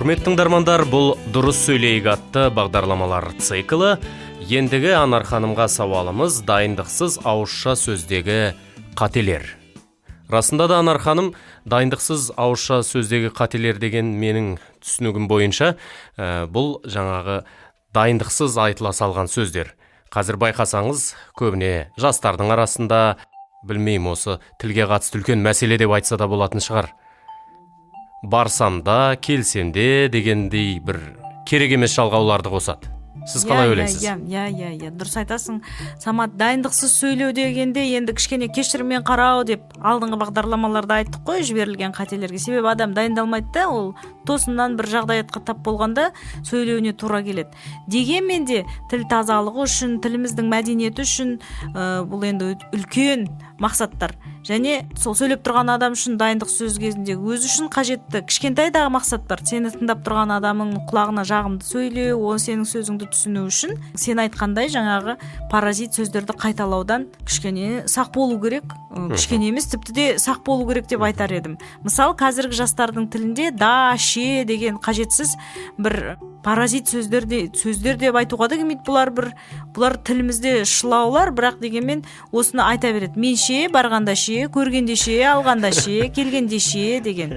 Құрметті тыңдармандар, бұл «Дұрыс сөйлейік» атты бағдарламалар циклі. Ендігі Анар ханымға сауалымыз: дайындықсыз ауызша сөздегі қателер. Расында да, Анар ханым, дайындықсыз ауызша сөздегі қателер деген менің түсінігім бойынша, бұл жаңағы дайындықсыз айтыла салған сөздер. Қазір байқасаңыз, көбіне жастардың арасында, білмеймін, осы тілге қатысты үлкен мәселе деп айтса да болатын шығар, барсам да, келсем де дегендей бір керек емес жалғауларды қосады. Сіз қалай ойлайсыз? Иә, дұрыс айтасың, Самат. Дайындықсыз сөйлеу дегенде енді кішкене кешіріммен қарау деп алдыңғы бағдарламаларда айттық қой жіберілген қателерге. Себебі адам дайындалмайды да, ол тосыннан бір жағдаятқа тап болғанда сөйлеуіне тура келеді. Дегенмен де тіл тазалығы үшін, тіліміздің мәдениеті үшін, бұл енді үлкен мақсаттар және сол сөйлеп тұрған адам үшін, дайындық сөз кезінде өзі үшін қажетті кішкентай дағы мақсат бар: сені тыңдап тұрған адамның құлағына жағымды сөйлеу, ол сенің сөзіңді түсіну үшін сен айтқандай жаңағы паразит сөздерді қайталаудан кішкене сақ болу керек. Кішкене емес, тіпті де сақ болу керек деп айтар едім. Мысалы, қазіргі жастардың тілінде да, ше деген қажетсіз бір паразит сөздер де, сөздер деп айтуға да келмейді. Бұлар бір, бұлар тілімізде шылаулар, бірақ дегенмен осыны айта береді: мен ше, барғанда ше, көргенде ше, алғанда ше, келгенде ше деген.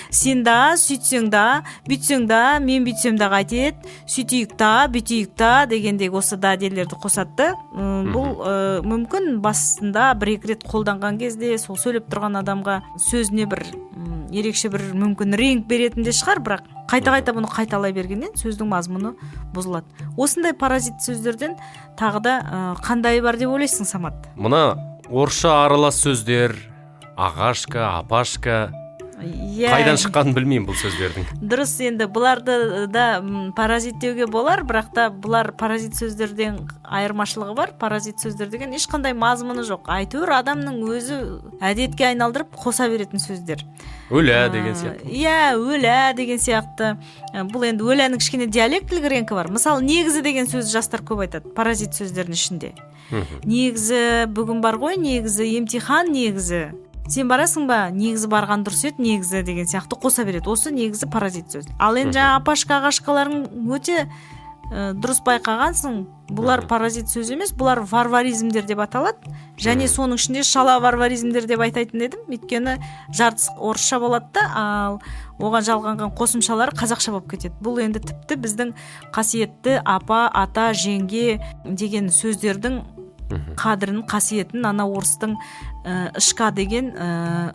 Сен да, сөйтсең да, бүйтсең да, мен бүйтсем да қайтеді, сөйтейік та, бүйтейік та дегендей осы да делерді қосады да. Бұл мүмкін басында бір екі рет қолданған кезде сол сөйлеп тұрған адамға сөзіне бір ерекше бір мүмкін реңк беретін де шығар, бірақ қайта қайта бұны қайталай бергеннен сөздің мазмұны бұзылады. Осындай паразит сөздерден тағы да қандай бар деп ойлайсың, Самат? Мына орысша аралас сөздер: ағашка, апашка. Қайдан шыққанын білмеймін бұл сөздердің. Дұрыс, енді бұларды да паразит деуге болар, бірақ та бұлар паразит сөздерден айырмашылығы бар. Паразит сөздер деген ешқандай мазмұны жоқ, әйтеуір адамның өзі әдетке айналдырып қоса беретін сөздер. Өлә деген сияқты. Иә, өлә деген сияқты. Бұл енді өләнің кішкене диалектілік реңкі бар. Мысалы, негізі деген сөзді жастар көп айтады паразит сөздердің ішінде. Негізі бүгін бар ғой, негізі емтихан, негізі сен барасың ба, негізі барған дұрыс еді, негізі деген сияқты қоса береді. Осы негізі паразит сөз. Ал енді жаңағы апашка, ағашкаларың өте дұрыс байқағансың. Бұлар паразит сөз емес, бұлар варваризмдер деп аталады және соның ішінде шала варваризмдер деп айтайтын едім, өйткені жартысы орысша болады да, ал оған жалғанған қосымшалар қазақша болып кетеді. Бұл енді тіпті біздің қасиетті апа, ата, жеңге деген сөздердің қадірін, қасиетін ана орыстың ышка деген,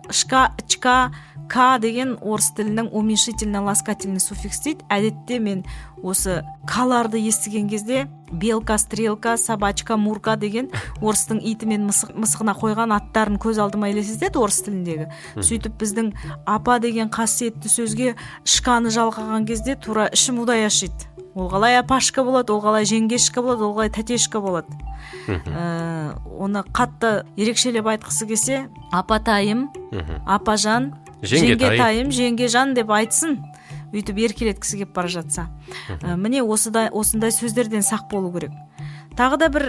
ышка, ычка, к деген орыс тілінің уменьшительно ласкательный суффикс дейді. Әдетте мен осы каларды естіген кезде белка, стрелка, собачка, мурка деген орыстың иті мен мысығына қойған аттарын көз алдыма елестетеді орыс тіліндегі. Сөйтіп біздің апа деген қасиетті сөзге ышканы жалғаған кезде тура ішім удай ашиды. Ол қалай апашка болады, ол қалай жеңгешка болады, ол қалай тәтешка болады? Оны қатты ерекшелеп айтқысы келсе, апатайым, апажан, жеңгетай. Жеңгетайым, жеңгежан деп айтсын, өйтіп еркелеткісі келіп бара жатса. Міне, осындай сөздерден сақ болу керек. Тағы да бір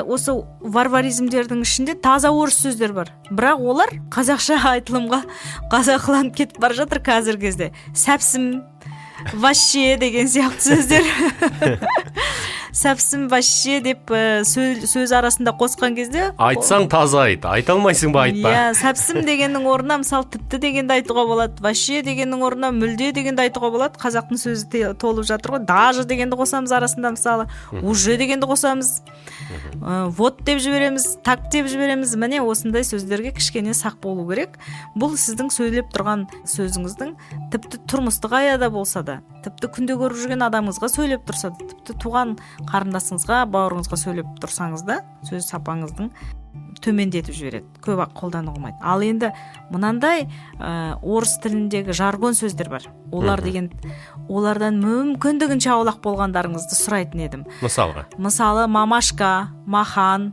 осы варваризмдердің ішінде таза орыс сөздер бар, бірақ олар қазақша айтылымға қазақыланып кетіп бара жатыр қазіргі кезде. Сәпсім, вообще деген сияқты сөздер. Сәпсім, вообще деп сөз арасында қосқан кезде Айтсаң, таза айт, айта алмайсың ба, айтпа. Иә, сәпсім дегеннің орнына, мысалы, тіпті дегенді айтуға болады, вообще дегеннің орнына мүлде дегенді айтуға болады. Қазақтың сөзі толып жатыр ғой. Даже дегенді қосамыз арасында, мысалы, уже дегенді қосамыз, вот деп жібереміз, так деп жібереміз. Міне, осындай сөздерге кішкене сақ болу керек. Бұл сіздің сөйлеп тұрған сөзіңіздің тіпті тұрмыстық аяда болса да, тіпті күнде көріп жүрген адамыңызға сөйлеп тұрса да, тіпті туған қарындасыңызға, бауырыңызға сөйлеп тұрсаңыз да, сөз сапаңыздың төмендетіп жібереді, көп ақ қолдануға болмайды. Ал енді мынандай орыс тіліндегі жаргон сөздер бар. Олар деген, олардан мүмкіндігінше аулақ болғандарыңызды сұрайтын едім. Мысалға? Мысалы, мамашка, махан,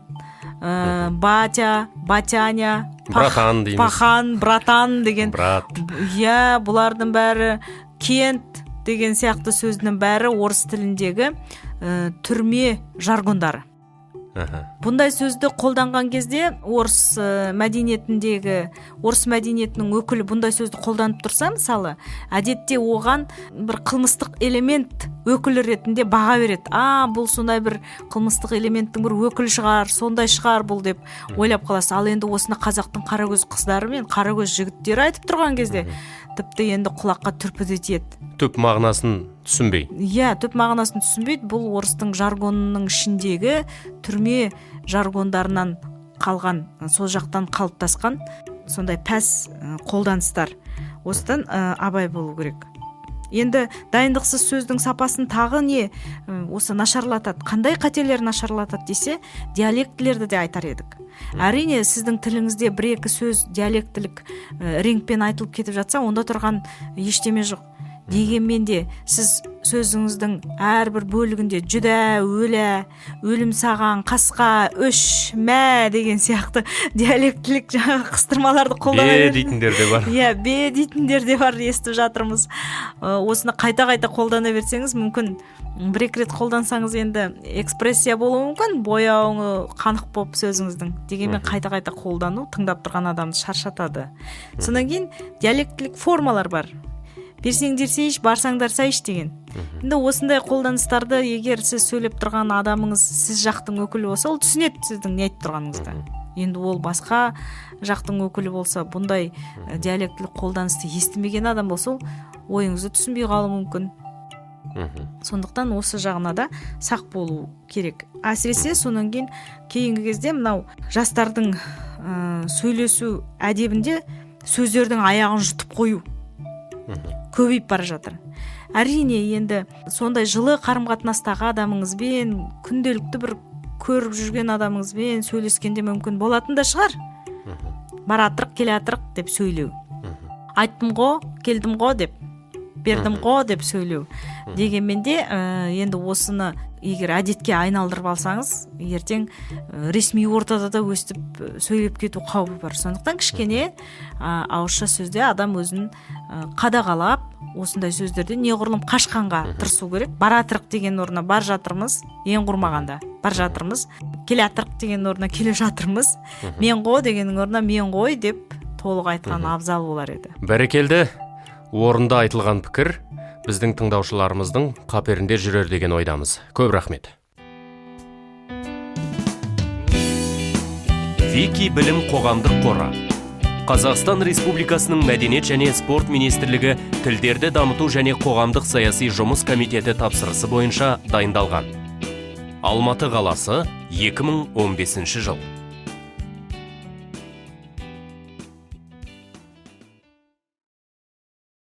батя, батяня, Братан дейміз. Пахан, братан деген. Брат. Иә, бұлардың бәрі, кент деген сияқты сөздің бәрі орыс тіліндегі түрме жаргондары. Бұндай сөзді қолданған кезде орыс мәдениетіндегі, орыс мәдениетінің өкілі бұндай сөзді қолданып тұрса, мысалы, әдетте оған бір қылмыстық элемент өкілі ретінде баға береді. А, бұл сондай бір қылмыстық элементтің бір өкілі шығар, сондай шығар бұл деп ойлап қаласыз. Ал енді осыны қазақтың қаракөз қыздары мен қаракөз жігіттері айтып тұрған кезде тіпті енді құлаққа түрпі де тиеді. Түп мағынасын түсінбей. Иә, түп мағынасын түсінбейді. Бұл орыстың жаргонының ішіндегі түрме жаргондарынан қалған, сол жақтан қалыптасқан сондай пәс қолданыстар. Осыдан абай болу керек. Енді дайындықсыз сөздің сапасын тағы не осы нашарлатады, қандай қателер нашарлатады десе, диалектілерді де айтар едік. Әрине, сіздің тіліңізде бір-екі сөз диалектілік реңкпен айтылып кетіп жатса, онда тұрған ештеме жоқ. Дегенмен де сіз сөзіңіздің әрбір бөлігінде жүдә, өлә, өлім саған, қасқа, үш, мә деген сияқты диалектілік жаңағы қыстырмаларды қолдана Бе дейтіндер де бар. Иә, бе дейтіндер де бар, естіп жатырмыз. Осыны қайта-қайта қолдана берсеңіз, мүмкін бір-екі рет қолдансаңыз енді экспрессия болуы мүмкін, бояуы қанық болып сөзіңіздің. Дегенмен қайта-қайта қолдану тыңдап тұрған адамды шаршатады. Содан кейін диалектілік формалар бар. Берсеңдер сейіш, барсаңдар сайыш деген. Енді осындай қолданыстарды егер сіз сөйлеп тұрған адамыңыз сіз жақтың өкілі болса, ол түсінеді сіздің не айтып тұрғаныңызды. Енді ол басқа жақтың өкілі болса, бұндай диалектілік қолданысты естімеген адам болса, ол ойыңызды түсінбей қалуы мүмкін. Сондықтан осы жағына да сақ болу керек. Әсіресе содан кейін кейінгі кезде мынау жастардың сөйлесу әдебінде сөздердің аяғын жұтып қою көбейіп бара жатыр. Әрине, енді сондай жылы қарым-қатынастағы адамыңызбен, күнделікті бір көріп жүрген адамыңызбен сөйлескенде мүмкін болатын да шығар. Баратырық, келатырық деп сөйлеу. Айттым ғой, келдім ғой деп, бердім ғой деп сөйлеу. Дегенмен де енді осыны егер әдетке айналдырып алсаңыз, ертең ресми ортада да өстіп сөйлеп кету қаупі бар. Сондықтан кішкене ауызша сөзде адам өзін қадағалап, осындай сөздерден неғұрлым қашқанға тырысу керек. Баратырық деген орнына бар жатырмыз, ең құрмағанда бар жатырмыз, келатырық деген орнына келе жатырмыз, мен ғой дегеннің орнына мен ғой деп толық айтқан абзал болар еді. Бәрекелді, орында айтылған пікір біздің тыңдаушыларымыздың қаперінде жүрер деген ойдамыз. Көп рахмет. Вики білім қоғамдық қоры. Қазақстан Республикасының Мәдениет және Спорт Министрлігі Тілдерді дамыту және қоғамдық саяси жұмыс комитеті тапсырысы бойынша дайындалған. Алматы қаласы, 2015 жыл.